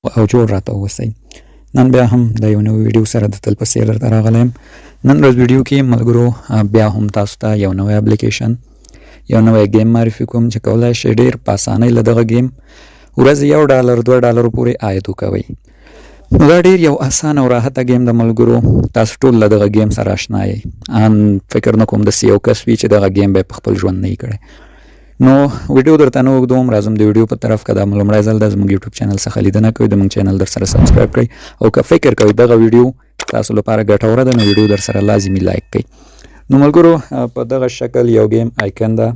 او جوړ راته اوسئ. نن بیا هم د یو نوي ویډیو سره د تل په څیر درته راغلی یم. نن ورځ ویډیو کې ملګرو بیا هم تاسو ته یو نوی اپلیکیشن، یو نوی game معرفي کوم چې کولای شئ ډیر په اسانۍ له دغه game ورځ $1 $2 پورې عاید وکوئ. نو دا ډیر یو اسان او راحته game د ملګرو، تاسو ټول له دغه game سره آشنا یئ. ان فکر نه کوم داسې یو کس وي چې دغه game به په خپل ژوند نه وي کړی. نو ویډیو درته نه اوږدوم، راځم د ویډیو په طرف. که دا مو لومړی ځل ده زموږ یوټیوب چینل څخه لیدنه کوئ، د موږ چینل در سره subscribe کړئ، او که فکر کوئ دغه ویډیو تاسو لپاره ګټوره ده نو ویډیو در سره لازمي like کړئ. نو ملګرو په دغه شکل یو game icon ده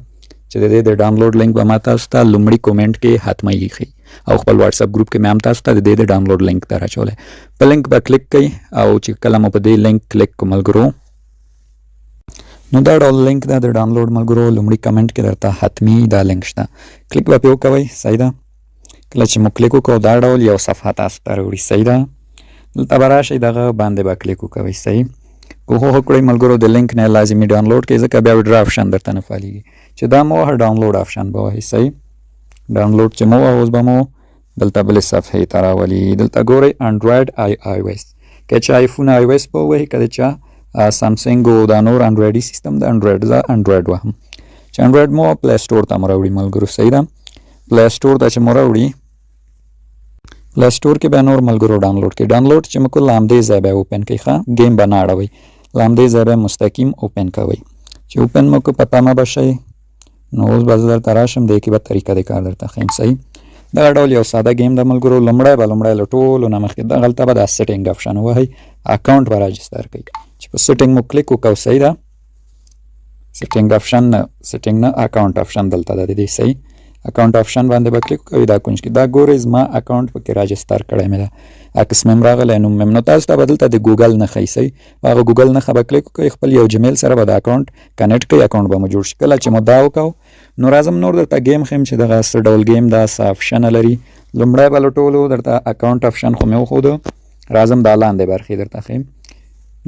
چې د دې د download link به ما تاسو ته لومړي comment کې حتمي ایښی، او خپل WhatsApp group کې مې هم تاسو ته د دې د download link در اچولی. په لینک به کلیک کړئ، او چې کله مو په دې لینک کلیک کړو ملګرو، نو دا ډول لینک ده د download ملګرو، لومړي comment کې درته حتمي دا لینک شته، کلیک به پرې وکوئ. صحیح ده، کله چې مو کلیک وکړو دا ډول یو صفحه تاسو ته راوړي. صحیح ده، دلته به راشئ دغه باندې به کلیک وکوئ. صحیح، کوښښ وکړئ ملګرو د لینک نه لازمي download کړئ، ځکه بیا withdraw option درته نه فعالېږي. چې دا مو وهه download option به وهئ. صحیح، download چې مو وهه اوس به مو دلته بلې صفحې ته راولي. دلته ګورئ Android iOS، که چا iPhone iOS به ووهي، که د چا سامسونګ او دا نور انډرايډي سیستم د انډرايډ، زه انډرايډ وهم. چې انډرايډ مو Play Store ته مو راوړي ملګرو. صحیح ده، Play Store ته چې مو راوړي، Play Store کې بیا نور ملګرو download کړئ. download چې مو کړ له همدې ځای به open کړئ، ښه game به نه اړوئ، له همدې ځای به مستقیم open کوئ. چې open مو کړ په تمه به شئ. نو اوس به زه درته راشم، دې کې به طریقه د کار درته ښیم. صحیح، دغه ډول یو ساده game د ملګرو. لومړی له ټولو نه مخکې دغلته به دا setting option ووهئ، account به register کړئ. چې په setting مو کلیک وکړو، صحیح ده، setting option نه، setting نه account option دلته ده د دې. صحیح، account option باندې به کلیک وکوئ. دا کونج کې دا ګورئ زما account پکې register کړی مې ده، عکس مې هم راغلی، نوم مې هم. نو تاسو ته به دلته د ګوګل نښه وي. صحیح، په هغه ګوګل نښه به کلیک وکړئ، خپل یو Gmail سره به د account connect کړئ، account به مو جوړ شي. کله چې مو دا وکړو نو راځم نور درته game ښیم چې دغه څه ډول game ده، څه option لري. لومړی به له ټولو درته account option خو مې وښوده، راځم دا لاندې برخې درته ښیم.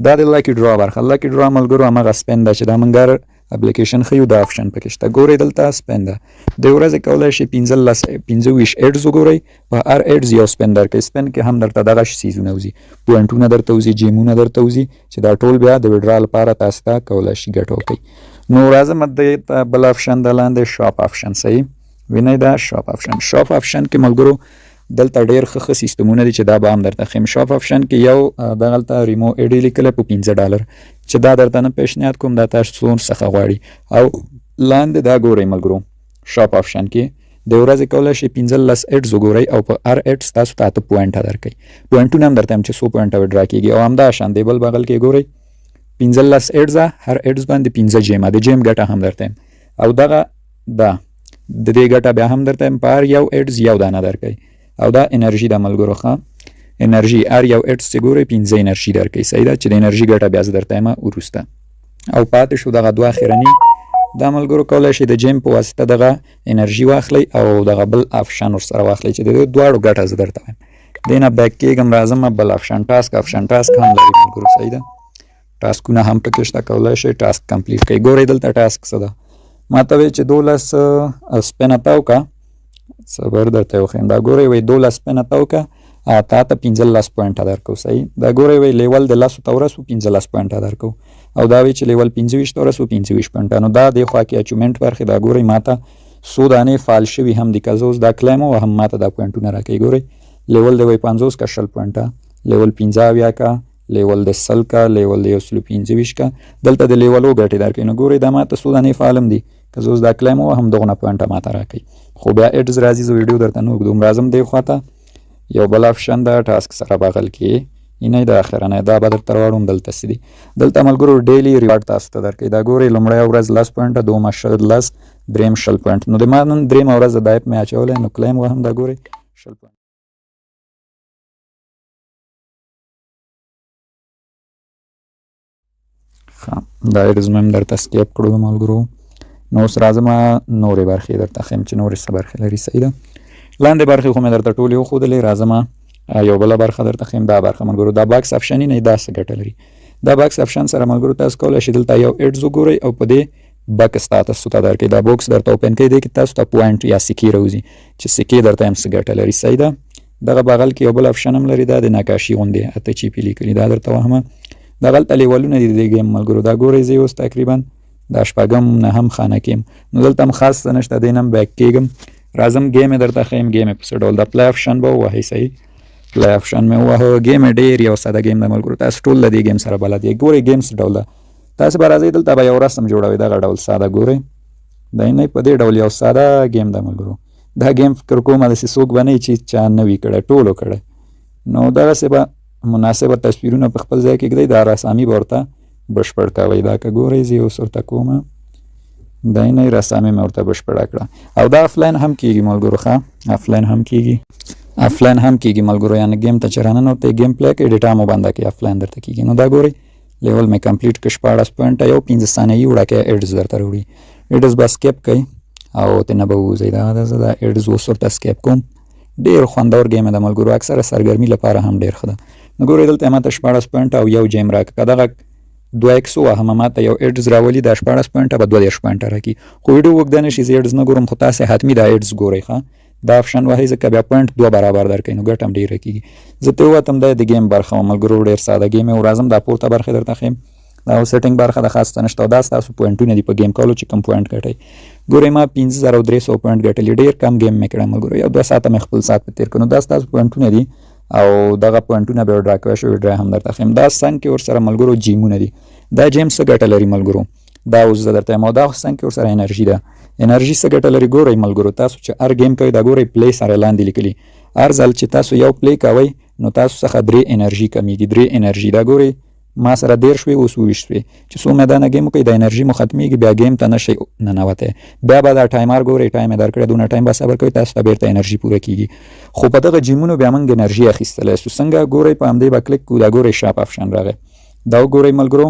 دا د lucky draw برخه. lucky draw ملګرو هماغه spin ده چې دا موږ اپلیکیشن ښیو، دا option پکې شته. ګورئ دلته spin ده، د ورځې کولی شئ 15 25 ads وګورئ، په هر ads یو spin درکوي. spin کې هم درته دغه څیزونه وځي، point ونه درته وځي، gem ونه درته وځي، چې دا ټول بیا د withdraw لپاره تاسو ته کولی شي ګټه وکړي. نو راځم دې ته بل option ده لاندې، shop option. صحیح، وینئ دا shop option. shop option کې ملګرو دلته ډېر ښه ښه سیستمونه دي چې دا به هم درته ښیم. shop option کې یو دغلته ریمو ایډي لیکلی په $5، چې دا درته نه پیشنهاد کوم، دا تاسو څخه غواړي. او لاندې دا ګورئ ملګرو shop option کې د ورځې کولی شئ 15 ads وګورئ، او په هر ads تاسو ته 8 point درکوي. point ونه هم درته یم چې څو point withdraw کېږي. او همدا شان دی بل بغل کې ګورئ 15 ads، هر ads باندې 5 gem ه، د gem ګټه هم درته یم. او دغه دا د دې ګټه بیا هم درته یم، په هر یو ads یو دانه درکوي. او دا انرژي د ملګرو، ښه انرژي هر یو ads چې ګورئ 5 انرژي درکوي. صحیح ده، چې د انرژي ګټه بیا زه درته یم وروسته. او پاتې شو دغه دوه اخرني، دا ملګرو کولی شئ د gem په واسطه دغه انرژي واخلئ او دغه بل option ورسره واخلئ چې د دې دواړو ګټه زه درته وایم. دې نه back کېږم، راځم بل option، task option. task هم لري ملګرو. صحیح ده، task ونه هم پکې شته، کولی شئ task complete کړئ. ګورئ دلته task څه ده، ما ته وایي چې 12 spin ه تاو که، صبر درته وښیم. دا ګورئ وایي 12 spin ه تاو که، تا ته 15 point ه درکو. صحیح، دا ګورئ وایي level د لسو ته ورسو 15 point ه درکو، او دا وایي چې level 25 ته ورسو 25 point ه. نو دا دې خوا کې achievement برخې دا ګورئ ما ته څو دانې فعال شوي هم دي، که زه اوس دا claim ووهم ما ته دا point ونه راکوي. ګورئ level دی وایي 50 که 20 point ه، level 75 که، level د 100 که، level د 125 که، دلته د level و ګټې درکوي. نو ګورئ دا ما ته څو دانې فعال هم دي، که زه اوس دا claim ووهم دغونه point ه ما ته راکوي. خو بیا ads راځي، زه ویډیو درته نه اوږدوم، راځم دې خوا ته. یو بل option ده task سره بغل کې اینه دا اخرنی، دا به درته راوړم. دلته څه دي، دلته ملګرو daily reward تاسو ته درکوي. دا ګورئ لومړی ورځ 10 point، دوهمه 20 لس، دریم 20 point. نو د ما نن درېیمه ورځ دا app مې اچولی، نو claim وهم، دا ګورئ 20 point. ښه، دا ads مې هم درته skip کړو ملګرو. نو اوس راځم نورې برخې درته ښیم چې نورې څه برخې لري. صحیح ده، لاندې برخې خو مې درته ټولې وښودلې، راځم یو بله برخه درته ښیم. دا برخه ملګرو دا box option نه، دا څه ګټه لري؟ دا box option سره ملګرو تاسو کولی شئ دلته یو ads وګورئ او په دې box تاسو ته درکوي. دا box درته open کوي، دې کې تاسو ته point یا سکې راوځي چې سکې درته هم څه ګټه لري. صحیح ده، دغه بغل کې یو بل اپشن هم لري، دا د نقاشي غوندې اته چې پې لیکلي، دا درته وهمه. دغلته لیولونه دي د دې game ملګرو. دا ګورئ زه اوس تقریبا دا شپږم نهم خانه کې یم، نو دلته هم خاص څه نشته، دې نه هم back کېږم. راځم game یې درته ښیم، game یې په څه ډول ده. play option به ووهئ، صحیح play option مې ووهه. game یې ډېر یو ساده game ده ملګرو، تاسو ټول له دې game سره بلد یئ. ګورئ game څه ډول ده، تاسو به راځئ دلته به یو رسم جوړوئ دغه ډول ساده. ګورئ دی نه په دې ډول یو ساده game ده ملګرو. دا game فکر کوم داسې څوک به نه وي چې چا نه وي کړی، ټولو کړی. نو دغسې به مناسبه تصویرونه په خپل ځای کې ږدئ، دا رسامي به ورته بشپړ کوئ. دا که ګورئ زه یې اوس ورته کومه، دی نه رسامي مې ورته بشپړه کړه. او دا افلاین هم کېږي ملګرو، ښه افلاین هم کېږي، افلاین هم کېږي ملګرو. یعنې game ته چې راننوتئ game play کوئ، data مو بنده کوي، افلاین درته کېږي. نو دا ګورئ level مې complete کړ، 16 point یو 5 ثانیې وړاکې ads درته راوړي. ads به skip کوئ او ترې نه به ووځئ. دغه ده، زه دا ads اوس ورته skip کوم. ډېر خوندور game ده ملګرو، اکثره سرګرمي لپاره هم ډېر ښه ده. نو ګورئ دلته یې ماته 16 point او یو gem راکړه. که دغه دوه X ووهم ماته یو ads راولي، دا 16 point به 32 point راکړي. خو ویډیو اوږده نه شي، زه ads نه ګورم، خو تاسې حتمي دا ads ګورئ. ښه دا option وهئ ځکه بیا point دوه برابر درکوي، نو ګټه هم ډېره کېږي. زه ترې ووتم، دا د game برخه وه ملګرو، ډېر ساده game یې و. راځم دا پورته برخې درته ښیم. دا اوس setting برخه ده، خاص څه نشته. او دا ستاسو point ونه دي په game کولو چې کوم point ګټئ. ګورئ ما 5300 point ګټلي، ډېر کم game مې کړی ملګرو، یو دوه ساعته مې خپل ساعت په تېر کړ. نو دا ستاسو point ونه دي او دغه point ونه به withdraw کوی شئ، withdraw هم درته ښیم. دا څنګ کې ورسره ملګرو gem ونه دي. دا gem څه ګټه لري ملګرو؟ دا اوس زه درته یم. او دا څنګ کې ورسره انرژي ده. انرژي څه ګټه لري؟ ګورئ ملګرو، تاسو چې هر game کوئ، دا ګورئ play سره لاندې لیکلي، هر ځل چې تاسو یو play کوئ نو تاسو څخه درې انرژي کمیږي، درې انرژي. دا ګورئ ما سره 30 وې، اوس 22 وې. چې څو میدانه game وکړئ دا انرژي مو ختمیږي، بیا game ته نشئ ننوتی. بیا به دا timer ګورئ، time یې درکړی، دونه time به صبر کوئ، تاسو ته بېرته انرژي پوره کیږي. خو په دغه gem ونو بیا موږ انرژي اخیستلی سو. څنګه؟ ګورئ په همدې به کلیک کوو، دا ګورئ shop option راغی. دا وګورئ ملګرو،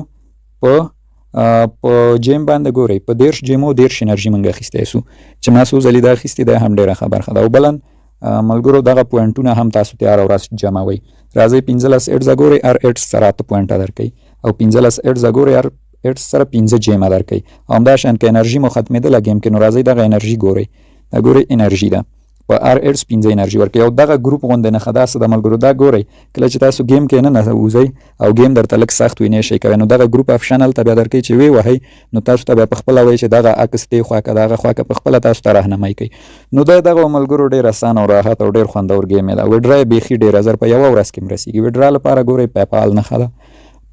په gem باندې ګورئ، په 30 gem و 30 انرژي موږ اخیستی سو، چې ما څو ځلې دا اخیستې، دا هم ډېره ښه برخه ده. او بلن ملګرو دغه point ونه هم تاسو ته هره ورځ جمعوئ. راځئ 15 ads ګورئ، هر ads سره 8 point درکوي، او 15 ads ګورئ، هر ads سره 5 gem ه درکوي. او همداشان که انرژي مو ختمېدله game کې، نو راځئ دغه انرژي ګورئ، دا ګورئ انرژي ده، په هر ads 5 انرژي ورکوي. او دغه group غوندې نښه ده څه ده ملګرو؟ دا ګورئ کله چې تاسو game کې نه وځئ او game درته لږ سخت وي، نه شئ کوی، نو دغه group option هلته بیا درکوي چې ویې وهئ، نو تاسو ته بیا په خپله وایي چې دغه عکس دې خوا که دغه خوا که، په خپله تاسو ته راهنمایي کوي. نو دا دغه ملګرو ډېر اسانه او راحت او ډېر خوندور game ده. withdraw یې بیخي ډېره زر په یوه ورځ کې هم رسېږي. withdraw لپاره ګورئ PayPal نښه ده،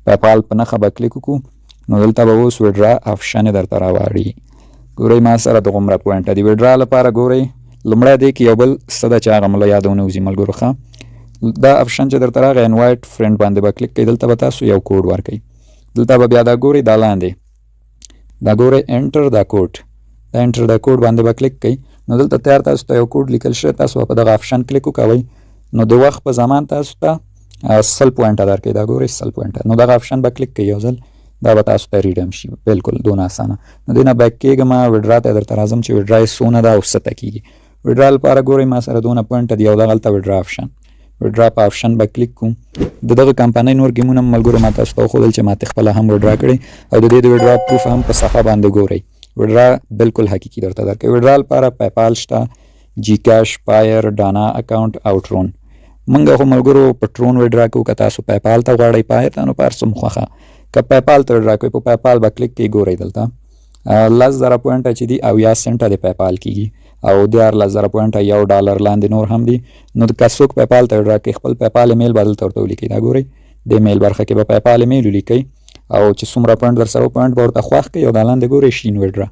PayPal په نښه به کلیک وکړو، نو دلته به اوس withdraw option درته راواړي. ګورئ ما سره دغومره point دي. withdraw لپاره ګورئ لومړی دی کې یو بل څه ده چې هغه مو له یاده ونه وځي ملګرو. ښه دا option چې درته راغی invite friend باندې به کلیک کوئ، دلته به تاسو یو کوډ ورکئ. دلته به بیا دا ګورئ دا لاندې دا ګورئ enter the code، دا enter the code باندې به کلیک کوئ. نو دلته تیار تاسو ته یو کوډ لیکل شوی، تاسو به په دغه option کلیک وکوئ، نو د وخت په زمان تاسو ته 100 point درکوي. دا ګورئ 100 point، نو دغه option به کلیک کوئ یو ځل، دا به تاسو ته redeem شي، بالکل دونه اسانه. نو دې نه back کېږم، withdraw ته درته راځم چې withdraw یې څونه ده او څه ته کېږي. withdraw لپاره ګورئ ما سره دونه point دی، او دغلته withdraw option، withdraw په option به کلیک کوم. د دغه کمپنۍ نور game ونه هم ملګرو ما تاسو ته وښودل چې ما ته خپله هم withdraw کړې، او د دې د withdraw proof هم په صفحه باندې ګورئ، withdraw بالکل حقیقي درته درکوي. withdraw لپاره PayPal شته، جی کیش، Payeer، دانا account او Tron. موږ خو ملګرو په Tron withdraw کوو، که تاسو PayPal ته غواړئ Payeer ته، نو په هر څه مو خوښه. که PayPal ته withdraw کوئ په PayPal به کلیک کوئ، ګورئ دلته 10,000 point چې دي او یا سنټه د PayPal کېږي، او 13,000 point $1 لاندې نور هم دي. نو که څوک PayPal ته withdraw کوي خپل PayPal email به دلته ورته ولیکئ. دا ګورئ د ایمیل برخه کې به PayPal email ولیکئ، او چې څومره point درسره point به ورته خوښ کړئ. او دا لاندې ګورئ شین withdraw،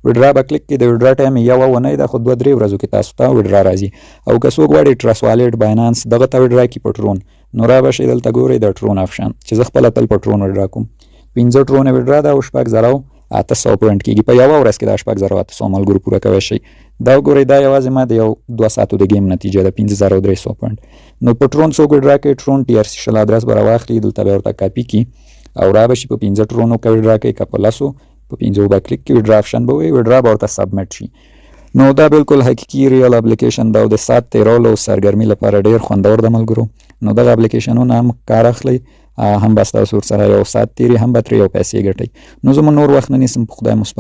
withdraw به کلیک کړئ. د withdraw time یې یوه اونۍ ده، خو دوه درې ورځو کې تاسو ته withdraw راځي. او که څوک غواړي Trust Wallet، Binance دغه ته withdraw کړي په Tron، نو را به شئ دلته ګورئ د Tron option چې زه خپله تل په Tron withdraw کوم. 5 Tron withdraw ده او 6800 point کېږي په یوه ورځ کې. دا 6800 ملګرو پوره کوی شئ. دا وګورئ دا یوازې ما د یو دوه ساعتو د game نتیجه ده، 5300 point. نو په Tron څوک withdraw کوي، Tron TRC 20 ادرس به راواخلي، دلته به ورته کاپي کړي او را به شي په 5 Tron و که withdraw کوي، که په لسو، په 5 به کلیک کړي، withdraw option به وي، withdraw به ورته submit شي. نو دا بالکل حقیقي real اپلیکیشن ده او د ساعت تېرولو او سرګرمي لپاره ډېر خوندور ده ملګرو. نو دغه اپلیکیشنونه هم کار اخلئ، هم به ستاسو ورسره یو ساعت تېري، هم به ترې یو پیسې ګټئ. نو زه مو نور وخت نه نیسم، په خدای مو سپارم.